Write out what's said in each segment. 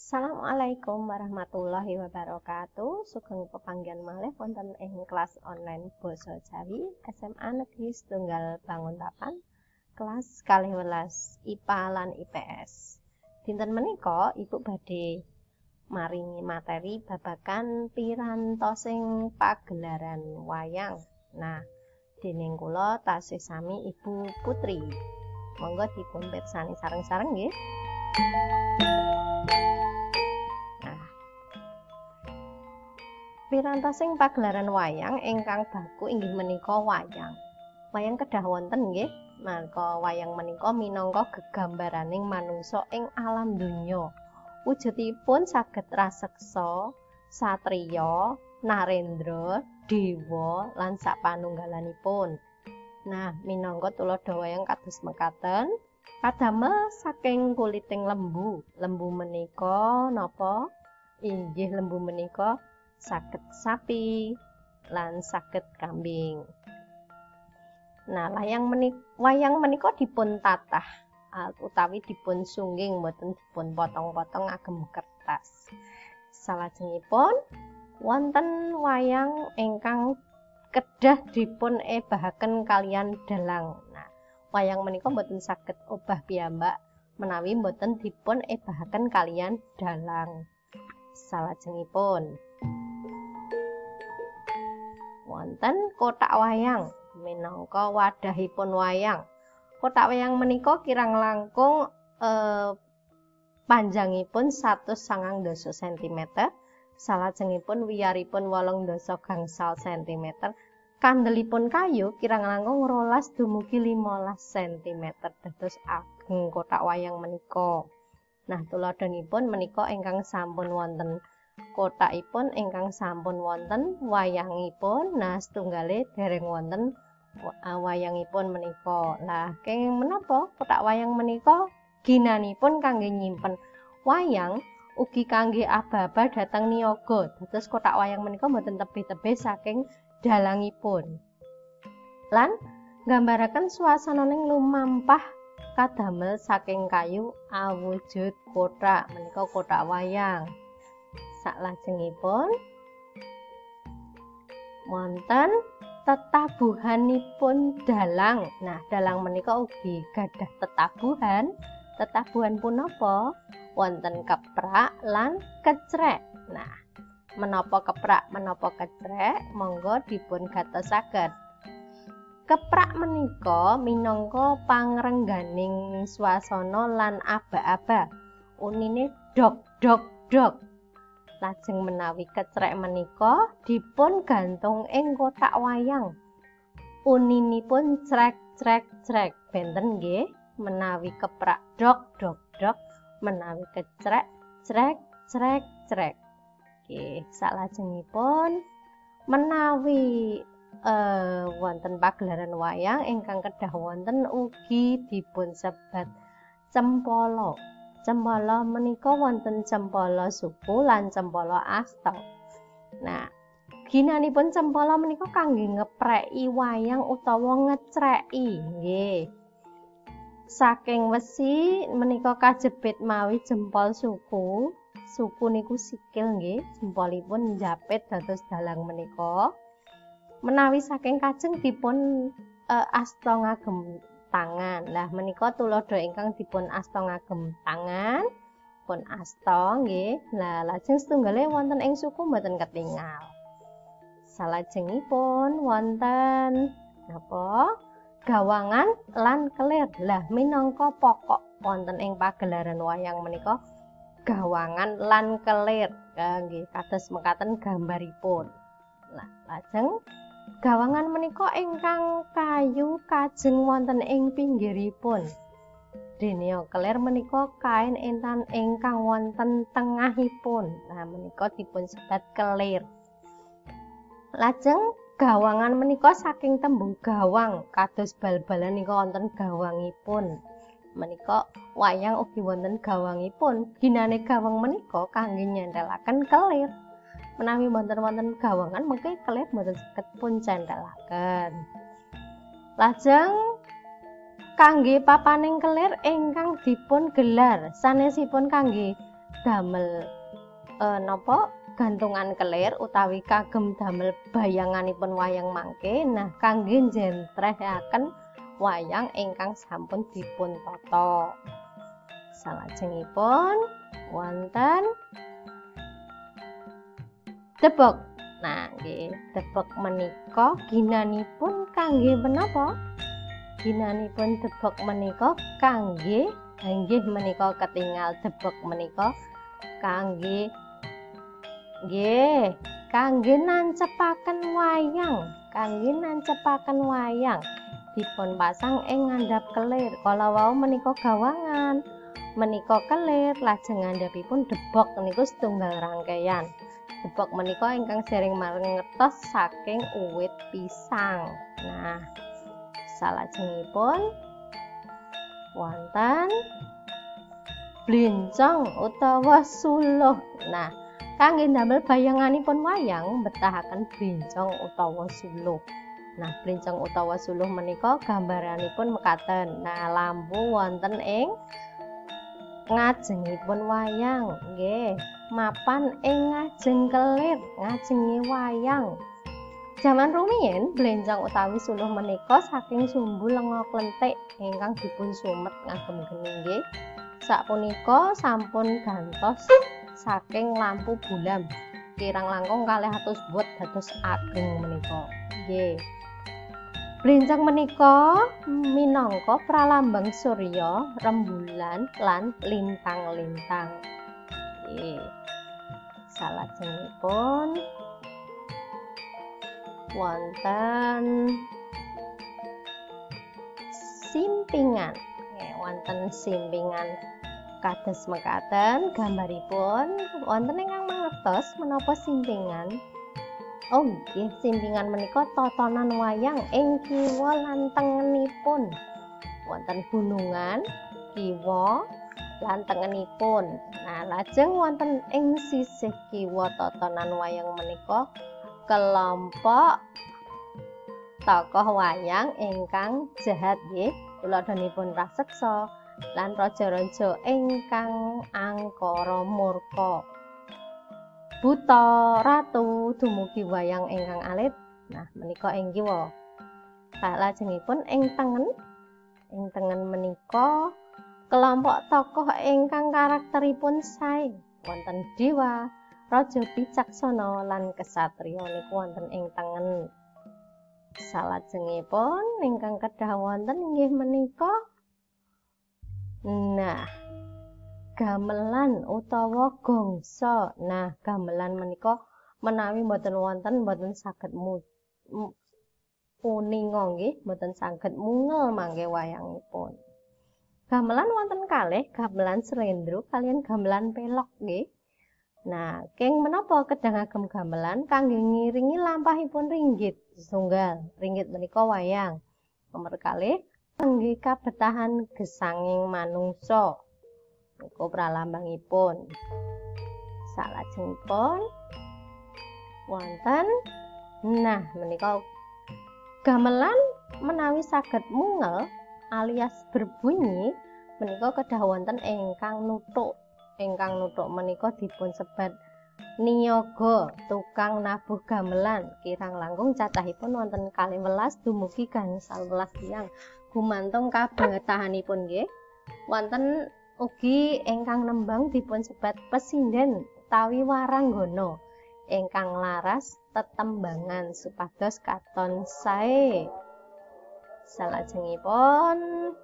Assalamualaikum warahmatullahi wabarakatuh. Sugeng pepanggihan malih wonten ing kelas online Basa Jawi SMA Negeri Setunggal Banguntapan kelas 12 IPA lan IPS. Dinten menika Ibu badhe maringi materi babagan pirantosing pagelaran wayang. Nah, dening kula tasih sami Ibu Putri. Monggo dipun pirsani sareng-sareng nggih. Pirantosing pagelaran wayang ingkang baku inggih menika wayang. Wayang kedah wonten nggih, nalika wayang menika minangka gegambaraning manungsa ing alam donya. Wujudipun saged raseksa, satriya, narendra, dewa lan sapanunggalanipun. Nah, minangka tuladha wayang kados mekaten, kadamel saking kuliting lembu. Lembu menika napa? Inggih lembu menika saged sapi lan saged kambing. Nah, wayang menika dipun tatah utawi dipun sungging, mboten dipun potong-potong agem kertas. Salajengipun wonten wayang ingkang kedah dipun ebahaken kalian dalang. Nah, wayang menika mboten saged obah piyambak menawi mboten dipun ebahaken kalian dalang. Salajengipun wonten kotak wayang minangka wadahipun wayang. Kotak wayang menika kirang langkung panjangipun 190 cm, salajengipun wiyaripun 8,5 cm, kandelipun kayu kirang langkung 12 dumugi 15 cm. Dados ageng kotak wayang menika. Nah, tuladhanipun menika ingkang sampun wonten kotakipun, ingkang sampun wonten wayangipun. Nah, setunggale dereng wonten wayangipun menika. Lah, kenging menapa kotak wayang menika ginanipun kangge nyimpen wayang ugi kangge aba-aba dhateng niyaga. Dados kotak wayang menika mboten tebih-tebih saking dalangipun. Lan nggambaraken swasananing lumampah kadamel saking kayu awujud kotak menika kotak wayang. Saklajengipun wonten tetabuhanipun dalang. Nah, dalang menika ugi gadah tetabuhan. Tetabuhan punapa? Wonten keprak lan kecrek. Nah, menapa keprak, menapa kecrek? Monggo dipun gatosaken. Keprak menika minangka pangrengganing swasana lan aba-aba. Unine dok dok dok. Lajeng menawi kecrek menika dipun gantung ing kotak wayang. Uninipun crek crek crek. Benten nggih, menawi keprak dok dok dok, menawi kecrek crek crek crek. Nggih, salajengipun menawi wonten pagelaran wayang ingkang kedah wonten ugi dipun sebat cempala. Cempala menika wonten cempala suku lan cempala asta. Nah, ginanipun cempala menika kangge ngepreki wayang utawa ngecreki nggih. Saking wesi menika kajebit mawi jempol suku. Suku niku sikil nggih, jempolipun njapit dados dalang menika. Menawi saking kajeng dipun asta ngagem tangan. Lah menika tuladha ingkang dipun asta ngagem tangan, pun asta nggih. Lah lajeng setunggale wonten ing suku mboten ketingal. Salajengipun wonten napa? Gawangan lan kelir. Lah minangka pokok wonten ing pagelaran wayang menika gawangan lan kelir. Nggih, kados mekaten gambaripun. Lah lajeng gawangan menika ingkang kayu kajeng wonten ing pinggiripun. Dene kelir menika kain intan ingkang wonten tengahipun. Nah, menika dipun sebat kelir. Lajeng gawangan menika saking tembung gawang, kados bal-balan nika wonten gawangipun. Menika wayang ugi wonten gawangipun. Ginane gawang menika kangge nyentelaken kelir. Menawi wonten-wonten gawangan mengke kelir mboten saged pun centelaken. Lajeng kangge papaning kelir ingkang dipun gelar, sanesipun kangge damel napa gantungan kelir utawi kagem damel bayanganipun wayang mangke. Nah, kangge njentrehaken wayang ingkang sampun dipun tata. Salajengipun wonten debog. Nah, nggih, debog menika ginanipun kangge menapa? Ginanipun debog menika kangge nggih menika ketingal debog menika kangge nggih, kangge nancepaken wayang, kangge nancepaken wayang dipun pasang ing ngandhap kelir. Kala wau menika gawangan, menika kelir, lajeng ngandhapipun debog niku setunggal rangkaian. Debog menika ingkang sering mangertos saking uwit pisang. Nah, salajengipun wonten blencong utawa suluh. Nah, kangge ndamel bayanganipun wayang betahaken blencong utawa suluh. Nah, blencong utawa suluh menika gambaranipun mekaten. Nah, lampu wonten ing ngajengipun wayang, nggih, mapan ing ngajeng kelir, ngajenge wayang. Jaman rumiyin blencong utawi suluh menika saking sumbu lenga klenthik ingkang dipun sumet ngagem geni nggih. Sapunika sampun gantos saking lampu bulam kirang langkung 200 watt dados ageng menika. Nggih. Blencong menika minangka pralambang surya, rembulan lan lintang-lintang. Nggih. Salajengipun wonten simpingan. Nggih, wonten simpingan kados mekaten gambaripun. Wonten ingkang mangertos menapa simpingan? Oh nggih, simpingan menika tatanan wayang ing kiwa lan tengenipun. Wonten gunungan kiwa lan tengenipun. Nah, lajeng wonten ing sisih kiwa tatanan wayang menika kelompok tokoh wayang ingkang jahat nggih, tuladhanipun raseksa lan raja-raja ingkang angkara murka. Buta, ratu, dumugi wayang ingkang alit. Nah, menika ing kiwa. Salajengipun ing tengen menika kelompok tokoh ingkang karakteripun sae. Wonten dewa, raja bicaksana lan kesatriya niku wonten ing tengen. Salajengipun ingkang kedah wonten inggih menika nah, gamelan utawa gongso. Nah, gamelan menika menawi mboten wonten mboten saged uninga nggih, mboten saged mungel mangke wayangipun. Gamelan wonten kalih, gamelan slendro kaliyan gamelan pelok nggih. Nah, keng menapa kedah ngagem gamelan kangge ngiringi lampahipun ringgit setunggal. Ringgit menika wayang. Nomor kalih kangge kabetahan gesanging manungsa. Niku pralambangipun. Salajengipun wonten nah menika gamelan menawi saged mungel alias berbunyi menika kedah wonten ingkang nuthuk. Ingkang nuthuk menika dipun sebat niyaga, tukang nabuh gamelan. Kirang langkung cacahipun wonten 12 dumugi 15 tiyang gumantung kabetahanipun nggih. Wonten ugi ingkang nembang dipun sebat pesinden utawi waranggana ingkang laras tetembangan supados katon sae. Salajengipun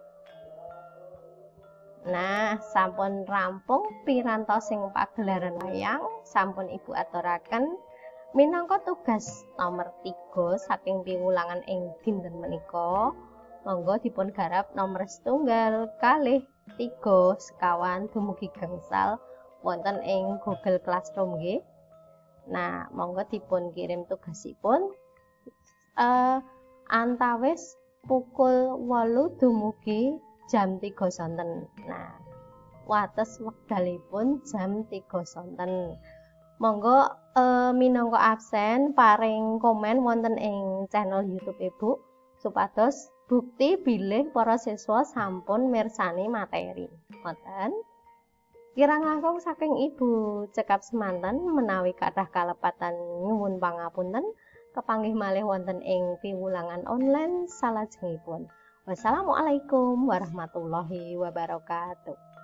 nah, sampun rampung pirantosing pagelaran wayang, sampun Ibu aturaken minangka tugas nomor 3 saking piwulangan ing dinten menika. Monggo dipun garap nomor 1, 2, 3 sekawan dumugi gangsal wonten ing Google Classroom nggih. Nah, monggo dipun kirim tugasipun antawis pukul 8 dumugi jam 3 sonten. Nah, wates wekdalipun jam 3 sonten. Monggo minangka absen paring komen wonten ing channel YouTube Ibu supados bukti bilih para siswa sampun mirsani materi. Ngoten. Kirang langkung saking Ibu cekap semanten, menawi kathah kalepatan nyuwun pangapunten. Kepanggih malih wonten ing piwulangan online salajengipun. Wassalamualaikum warahmatullahi wabarakatuh.